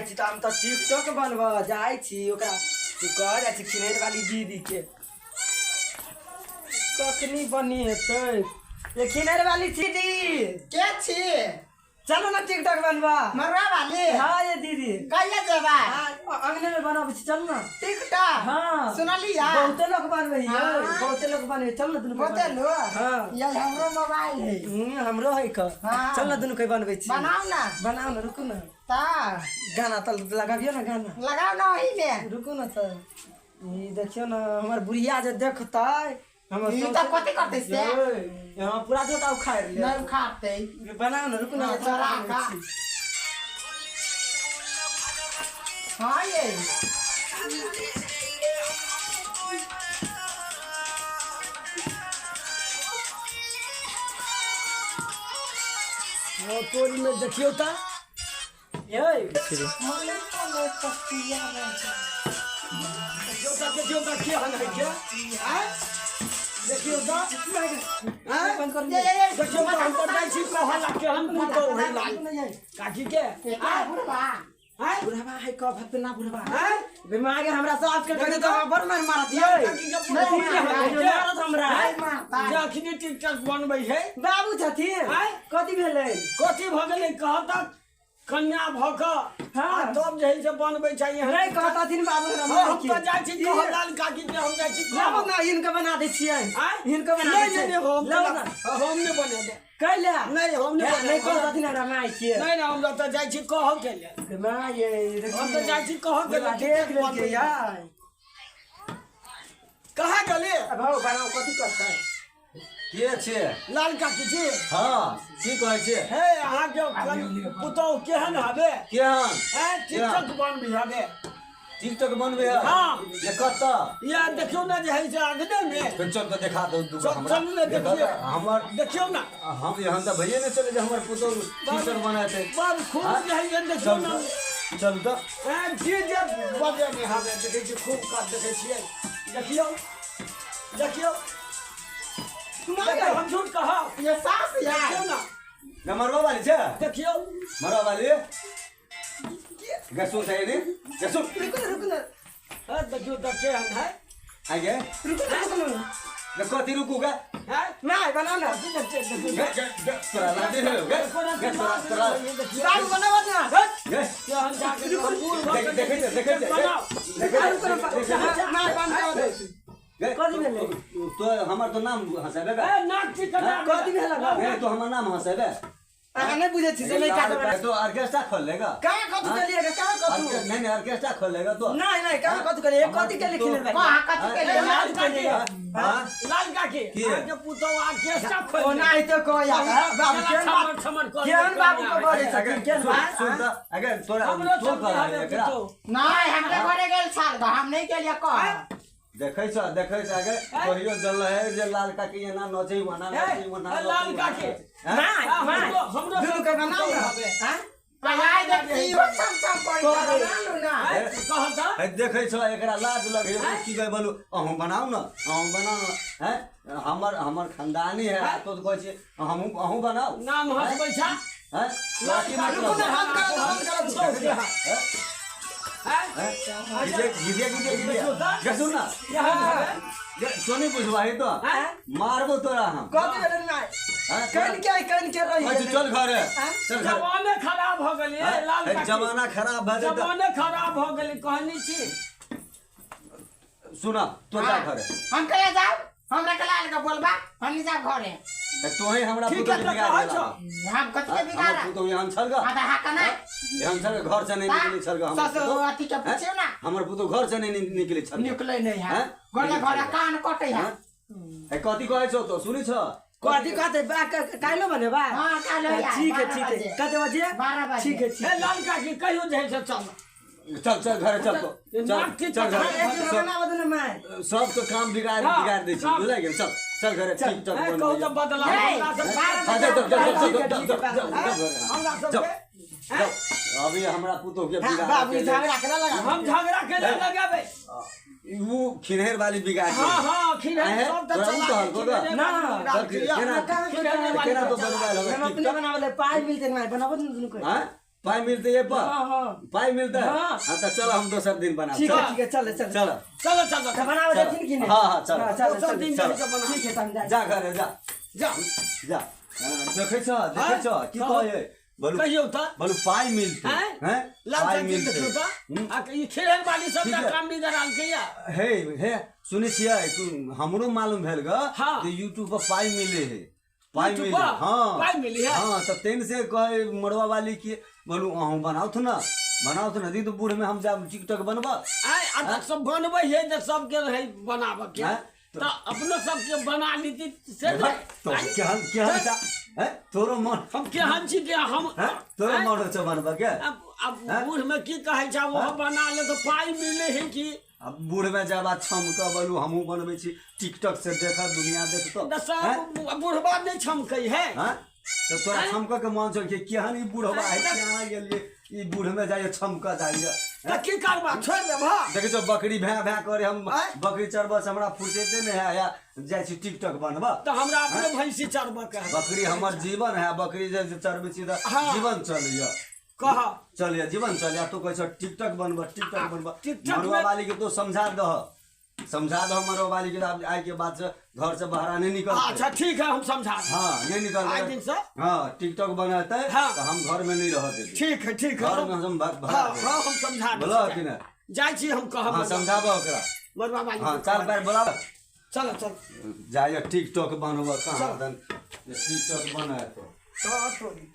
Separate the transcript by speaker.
Speaker 1: जाइ छी तऽ हम तऽ टिकटॉक बनबऽ जाइ छी। ओकरा तू कह जाइ छी खिनेर वाली दीदी के कखनी बनेतै। ये खिनेर वाली दीदी
Speaker 2: के छी?
Speaker 1: चलो ना टिकटॉक बनबा।
Speaker 2: मरुआ वाली?
Speaker 1: हाँ ये दीदी।
Speaker 2: कहिया जेबा?
Speaker 1: हाँ, अंगने में बनाबै छी, चल ना।
Speaker 2: टिकटॉक?
Speaker 1: हाँ।
Speaker 2: सुनलिया?
Speaker 1: बहुते लोग बनबै है,
Speaker 2: हाँ।
Speaker 1: बहुते लोग बनबै। चल ना दुनू के
Speaker 2: बहुते
Speaker 1: बनबै।
Speaker 2: लोग?
Speaker 1: हाँ।
Speaker 2: ये हमरो मोबाइल है।
Speaker 1: हमरो है क।
Speaker 2: हाँ।
Speaker 1: चल ना दुनू के बनबै छी।
Speaker 2: बनाओ ना।
Speaker 1: बनाओ ना, रुकू ना।
Speaker 2: ता
Speaker 1: गाना त लगाबियो ना गाना।
Speaker 2: लगाओ ना ओही में।
Speaker 1: रुकू ना त ई देखियो ना हमर बुढ़िया जे देखतै हमर
Speaker 2: ई त कथी करतै से?
Speaker 1: हां पूरा जोता उखाड़ ले।
Speaker 2: नहीं उखाड़तै।
Speaker 1: बनाओ ना, रुकू ना।
Speaker 2: हाँ, चोरा का। हाँ ये।
Speaker 3: हाँ, तोरी में देखियो ता।
Speaker 1: ये
Speaker 3: देखियो ता, देखियो ता के हन है के? आय? देखियो ता। आय?
Speaker 1: बंद कर।
Speaker 2: ये ये ये।
Speaker 3: देखियो ता, हम पर जाइ छी कहला के हम पुतौ है लाल काकी के।
Speaker 2: आय बुढ़वा।
Speaker 3: आय?
Speaker 1: बुढ़वा है कब हत ना बुढ़वा।
Speaker 3: आय?
Speaker 1: बीमार हमरा सास के
Speaker 3: देखियो
Speaker 1: तो
Speaker 3: ता।
Speaker 1: बड़ मार मारत ये।
Speaker 3: काकी के पुतौ
Speaker 1: नहीं,
Speaker 3: के हन है के?
Speaker 1: मारत हमरा।
Speaker 3: आय?
Speaker 2: मारता।
Speaker 3: जखनी टिकटॉक बनबै है।
Speaker 1: बाबू छथिन।
Speaker 3: आय?
Speaker 1: कथी भेलै?
Speaker 3: कथी भऽ गेलै कहतक कन्या भऽ कऽ
Speaker 1: हाँ।
Speaker 3: आ तब जे है से बनबै छै यहाँ।
Speaker 1: नहीं कहतथिन बाबू हमरा
Speaker 3: हाँ, हम
Speaker 1: मार के।
Speaker 3: तऽ जाइ छी कहऽ लाल काकी के, हम जाइ छी
Speaker 1: लाओ
Speaker 3: कहऽ।
Speaker 1: ना, इनके बना दै छियै।
Speaker 3: आय?
Speaker 1: इनके बना
Speaker 3: नहीं,
Speaker 1: दै छियै।
Speaker 3: नहीं, नहीं, हम
Speaker 1: लाओ
Speaker 3: तऽ
Speaker 1: ना।
Speaker 3: हम नहि बनेबै।
Speaker 1: कैला?
Speaker 3: नहीं, हम नहि
Speaker 1: नहीं
Speaker 3: बनेबै।
Speaker 1: कहतथिन हमरा माय के।
Speaker 3: नहीं, नहीं, हम तऽ जाइ छी कहऽ के लेल।
Speaker 1: माय ये,
Speaker 3: हम तऽ जाइ छी कहऽ के लेल।
Speaker 1: देख लेलकै यार।
Speaker 3: कहाँ गेलै?
Speaker 1: अब हौ बनाओ, कथी करतै?
Speaker 4: के छियै?
Speaker 3: लाल काकी छी।
Speaker 4: हाँ, की कहै छियै?
Speaker 3: हे, अहाँके पुतहु केहन हबे?
Speaker 4: केहन?
Speaker 3: हे, टिकटॉक बनबी हबे।
Speaker 4: टिकटॉक बनबे है?
Speaker 3: हाँ।
Speaker 4: ये कतऽ?
Speaker 3: या देखियौ ना जे है से अगने में।
Speaker 4: चल चल तऽ देखा दू दूगो
Speaker 3: चल,
Speaker 4: हमरा।
Speaker 3: चलू ने
Speaker 4: देखऽ
Speaker 3: देखियौ।
Speaker 4: तऽ हमर
Speaker 3: देखियौ ना।
Speaker 4: हम एहन तऽ भइए नहि चलै जे हमर पुतहु टिकटॉक बनेतै।
Speaker 3: बड़ खूब
Speaker 4: हाँ?
Speaker 3: जे है से देखियौ
Speaker 4: चल
Speaker 3: ना।
Speaker 4: तऽ, चलू तऽ।
Speaker 3: हे, डीजे बजेने हबे, देखै छी खूब काज देखै छियै। देखियौ, देखियौ। देखियौ, हम झूठ कहब?
Speaker 2: ये सास यार।
Speaker 3: देखियौ ना।
Speaker 4: गे मरबा वाली छै?
Speaker 3: देखियौ।
Speaker 4: मरबा वाली? गे सुन सही रे? गे सुन।
Speaker 1: रुकू ना, रुकू ना।
Speaker 3: हे, देखियौ तऽ केहन है।
Speaker 4: आइ गे?
Speaker 1: रुकू ना, रुकू ना।
Speaker 4: गे कथी रुकू गे?
Speaker 3: है?
Speaker 1: माय बनाओ ना।
Speaker 3: देखियौ, देखियौ।
Speaker 4: गे, गे, गे, तोरा लाजे है गे? गे, तोरा, तोरा,
Speaker 1: बाबू बनाओ ना।
Speaker 4: गे।
Speaker 3: केहन जाके बूढ़ भऽ
Speaker 4: देख, देखै छै, देखै छै,
Speaker 3: बनाओ।
Speaker 4: देखै छै,
Speaker 1: रुकू ना,
Speaker 4: देखै छै।
Speaker 1: माय बंद कर दे।
Speaker 4: गे,
Speaker 1: कथी भेलै?
Speaker 4: तो हमर तो नाम हँसेबे गे।
Speaker 3: ए, नाक चिकना।
Speaker 1: कथी भेलै?
Speaker 4: गे, तो हमर नाम हँसेबे।
Speaker 1: अहाँ नहीं बुझै छी से नहीं काटब।
Speaker 4: तो ऑर्केस्ट्रा खोल लेगा।
Speaker 1: कहाँ कथू के लिए? कहाँ कथू?
Speaker 4: नहीं नहीं, ऑर्केस्ट्रा खोल लेगा तो।
Speaker 1: नहीं नहीं, कहाँ कथू के लिए? कथी के लिए खिले भाई?
Speaker 2: कहाँ कथी के लिए?
Speaker 3: लाल काकी।
Speaker 4: हाँ?
Speaker 3: लाल काकी,
Speaker 4: की?
Speaker 3: अहाँके पुतहु ऑर्केस्ट्रा खोल
Speaker 1: ओ नहीं तो कोई यार बाबू केहन बात
Speaker 3: छमन कर
Speaker 1: केहन बाबू को बजै छथिन केहन
Speaker 4: सुन
Speaker 1: बात?
Speaker 4: सुन तऽ अगर तोरा
Speaker 3: हमरो
Speaker 4: तो
Speaker 3: सब
Speaker 4: कहला
Speaker 3: हबे
Speaker 4: एकरा
Speaker 3: पुतहु।
Speaker 2: नहीं, हमरे घरे गेल छाल ग, हम नहीं गेलियै कह।
Speaker 4: देखै छ, देखै छ अगर कहियो जल है जे लाल काकी एना नचै वना नचै वना।
Speaker 3: ए, लाल काकी।
Speaker 1: माय माय
Speaker 3: हमरो हमरो
Speaker 1: दुनू के बनाओ ना। हाँ?
Speaker 2: आइ देखी इहो छम छम करै छै, बना लू ना।
Speaker 3: कहत
Speaker 4: है देखै छ एकरा लाज लगै है। की कहै बोलू, अहूँ बनाउ न, अहूँ बनाउ न। हैं, हमर हमर खानदानी है तो कहै छी हमहूँ अहूँ बनाउ।
Speaker 3: नाम हँसबै छ।
Speaker 4: हैं, की
Speaker 1: रुकू ना,
Speaker 4: मतलब?
Speaker 1: बंद कर दो, बंद कर दो।
Speaker 4: हैं? हैं? गीजे गीजे गीजे गीजे। गे सुन ना। गे, तो नहीं बुझवाही तो मारबो तोरा हम।
Speaker 1: कथी भेलै माय?
Speaker 4: हैं?
Speaker 1: कन के कन के रही?
Speaker 4: अच्छा, चल घरे, चल घरे।
Speaker 3: जमाने खराब हो गेलै
Speaker 4: हैं?
Speaker 3: लाल
Speaker 4: हे,
Speaker 3: काकी।
Speaker 4: जमाना खराब भऽ जेतै।
Speaker 3: जमाने खराब हो गेलै कहनी छी।
Speaker 4: सुना तो जा घरे।
Speaker 2: हम कहिया जाब? हमरा के लाल के बोलबा, हम नहीं जाब घरे।
Speaker 4: तोहे हमरा
Speaker 3: ठीक
Speaker 4: पुतोह
Speaker 3: है, तऽ
Speaker 4: बिगाड़
Speaker 3: कहै
Speaker 4: देला।
Speaker 3: छौ।
Speaker 2: हम कथी के
Speaker 4: हमर
Speaker 2: बिगाड़ा?
Speaker 4: पुतोह एहन छल ग।
Speaker 2: हाँ तऽ हाँ कना।
Speaker 4: एहन छल ग, घर से नहीं निकलै छल ग हमर
Speaker 2: ससुर
Speaker 4: पुतोह।
Speaker 2: अथी के पूछियौ ना।
Speaker 4: हमर पुतोह घर से नहीं निकलै छल ग।
Speaker 2: निकलै नहीं है।
Speaker 4: हैं?
Speaker 2: घरे घरे कान कटै है।
Speaker 4: हैं? हे, कथी कहै छौ तो सुनै छ?
Speaker 1: कथी कहते बा? काल्हो बनेबा?
Speaker 2: हाँ, काल्हो यार,
Speaker 1: ठीक है,
Speaker 2: 12
Speaker 1: ठीक है।
Speaker 2: बजे।
Speaker 1: कते बजे?
Speaker 2: 12 बजे।
Speaker 1: ठीक है, ठीक
Speaker 3: हे
Speaker 1: है।
Speaker 3: लाल काकी, कहियो जे है से चल।
Speaker 4: चल चल घरे चल तो। चल
Speaker 3: नाक ठीक
Speaker 4: चल घरे।
Speaker 1: एक दिन बनाबऽ दे ना माय।
Speaker 4: सब तो काम बिगाड़
Speaker 3: हाँ,
Speaker 4: बिगाड़ दै छी
Speaker 3: काम।
Speaker 4: बुझलै गेल। चल चल घरे, ठीक चल।
Speaker 3: हे, कहू तऽ बदला
Speaker 2: हे,
Speaker 3: हमरा सब
Speaker 2: 12
Speaker 4: हाँ,
Speaker 2: बजे।
Speaker 4: चल चल चल चल
Speaker 1: ठीक है,
Speaker 4: चल
Speaker 1: ठीक
Speaker 4: चल
Speaker 1: है,
Speaker 4: चल चल घरे।
Speaker 3: हमरा
Speaker 4: चल
Speaker 3: सबके
Speaker 4: चल अभी हमरा पुतोह के
Speaker 1: हाँ,
Speaker 4: बिगाड़
Speaker 1: बाबू
Speaker 4: के लेल-
Speaker 1: झगड़ा के लगा।
Speaker 3: हम झगड़ा के नहीं लगाबै।
Speaker 4: ऊ खिनहेर वाली बिगाड़
Speaker 3: हाँ हाँ, खिनहेर
Speaker 4: आहे,
Speaker 3: सब तऽ
Speaker 4: तोरा ऊ
Speaker 3: चला
Speaker 4: कहलको ग?
Speaker 1: ना।
Speaker 4: चल, केना
Speaker 1: कहाँ
Speaker 3: खिनहेर वाली
Speaker 4: केना तो
Speaker 3: चला।
Speaker 4: बनवायल होगा
Speaker 1: हम अपने
Speaker 4: टिकटॉक?
Speaker 1: बनावले पाइ मिलते माय, बनाबऽ दे ना दुनू के।
Speaker 4: हाँ? पाई मिलते ये पर?
Speaker 3: हाँ, हाँ।
Speaker 4: पाई मिलते?
Speaker 3: हाँ।
Speaker 4: हाँ तो चलो हम दोसर दिन बना।
Speaker 1: ठीक है, ठीक है, चल चल।
Speaker 4: चलो।
Speaker 3: चलो चलो।
Speaker 1: तो बनावे
Speaker 4: चलो।
Speaker 1: देथिन कि नहीं?
Speaker 4: हाँ, हाँ, चलो।
Speaker 1: हाँ, चलो,
Speaker 3: दोसर
Speaker 1: चलो,
Speaker 3: दिन
Speaker 4: चलो।
Speaker 3: जाके बना।
Speaker 1: ठीक है, त हम जाइ।
Speaker 4: जा घरे जा।
Speaker 3: जा।
Speaker 4: जा। हाँ, देखै छ, देखै छ, की कहै बोलू?
Speaker 3: कहियौ तऽ।
Speaker 4: बोलू पाई मिलते
Speaker 3: हैं?
Speaker 4: हैं?
Speaker 3: लाल
Speaker 4: पाई
Speaker 3: चाची
Speaker 4: मिलते।
Speaker 3: देखियौ तऽ।
Speaker 4: हम्म।
Speaker 3: आ ई खेलल वाली सब
Speaker 4: ठीक है।
Speaker 3: काम बिगड़ाल के या।
Speaker 4: हे हे, सुनै छियै, हमरो मालूम भेल ग
Speaker 3: हाँ।
Speaker 4: जे यूट्यूब पर पाई मिले है, पाई
Speaker 3: यूट्यूब
Speaker 4: मिले।
Speaker 3: पर?
Speaker 4: हाँ।
Speaker 3: पाई मिले है?
Speaker 4: हाँ, तऽ तेन से कहे मड़वा वाली की बोलू अहूँ बनाउथ न, बनाउथ न दी तो बूढ़ में हम जाब टिकटॉक बनबा।
Speaker 3: आय आ तऽ सब बनबै है तऽ सबके रहै बनाबऽ के।
Speaker 4: हैं?
Speaker 3: तऽ अपनो सबके बना लीती से ने।
Speaker 4: तो केहन केहन चा हैं तोरो मन?
Speaker 3: हम केहन छी के हम
Speaker 4: हैं तोरो
Speaker 3: आँय?
Speaker 4: मन छ बनबा के?
Speaker 3: अब
Speaker 4: हैं?
Speaker 3: बूढ़ में की कहै छै, ओहो बना ले तऽ पाइ मिले है की?
Speaker 4: अब बूढ़ में जाब आ छमक बोलू हमहूँ बनबै छी टिकटॉक से देख दुनिया देखतो।
Speaker 3: तऽ सब बुढ़बा नहि छमकै है।
Speaker 4: हैं? तऽ तोरा
Speaker 3: हैं?
Speaker 4: छमक के मन छौ कि केहन ई बूढ़बा है,
Speaker 3: हैं?
Speaker 4: केना गेलियै ई बूढ़ में जाइए छमक जाइए।
Speaker 3: तऽ की करबा, छोड़ि देबह?
Speaker 4: देखै छौ बकरी भैं भैं करे हम
Speaker 3: आँय?
Speaker 4: बकरी चरबऽ से हमरा फुर्सते नहि है, या जाइ छी टिकटॉक बनबऽ।
Speaker 3: तऽ हमरा अपने भैंसी चरबऽ के है।
Speaker 4: बकरी हमर जीवन है, बकरी जे चरबै छी तऽ
Speaker 3: हाँ।
Speaker 4: जीवन चलैया।
Speaker 3: कह।
Speaker 4: चलैया, जीवन चलैया। तू कहै छौ टिकटॉक बनबऽ, टिकटॉक बनबऽ।
Speaker 3: टिकटॉक
Speaker 4: मरुआ
Speaker 3: में-
Speaker 4: वाली के तो समझा दह, समझा दह मरुआ वाली के, आब आइ के बाद से घर से बाहर नहीं निकल।
Speaker 3: अच्छा ठीक है, हम समझा देब।
Speaker 4: हाँ, नहीं निकल।
Speaker 3: आइ दिन से?
Speaker 4: हाँ, टिकटॉक बनतै
Speaker 3: हाँ।
Speaker 4: तऽ हम घर में नहीं रह देबै।
Speaker 3: ठीक है, ठीक है।
Speaker 4: घर में हम भगा
Speaker 3: हाँ,
Speaker 4: देबै।
Speaker 3: हाँ, हम समझा देब।
Speaker 4: बोलऽ कि नहि?
Speaker 3: जाइ छी हम कहब।
Speaker 4: हाँ, समझाबऽ ओकरा।
Speaker 3: मरुआ वाली
Speaker 4: हाँ,
Speaker 3: के
Speaker 4: चार
Speaker 3: कहब।
Speaker 4: पैर बोलाबऽ।
Speaker 3: चलो चलो।
Speaker 4: जाइए टिकटॉक बनबऽ, कहाँ दन टिकटॉक बनतै।
Speaker 1: तो तोरी।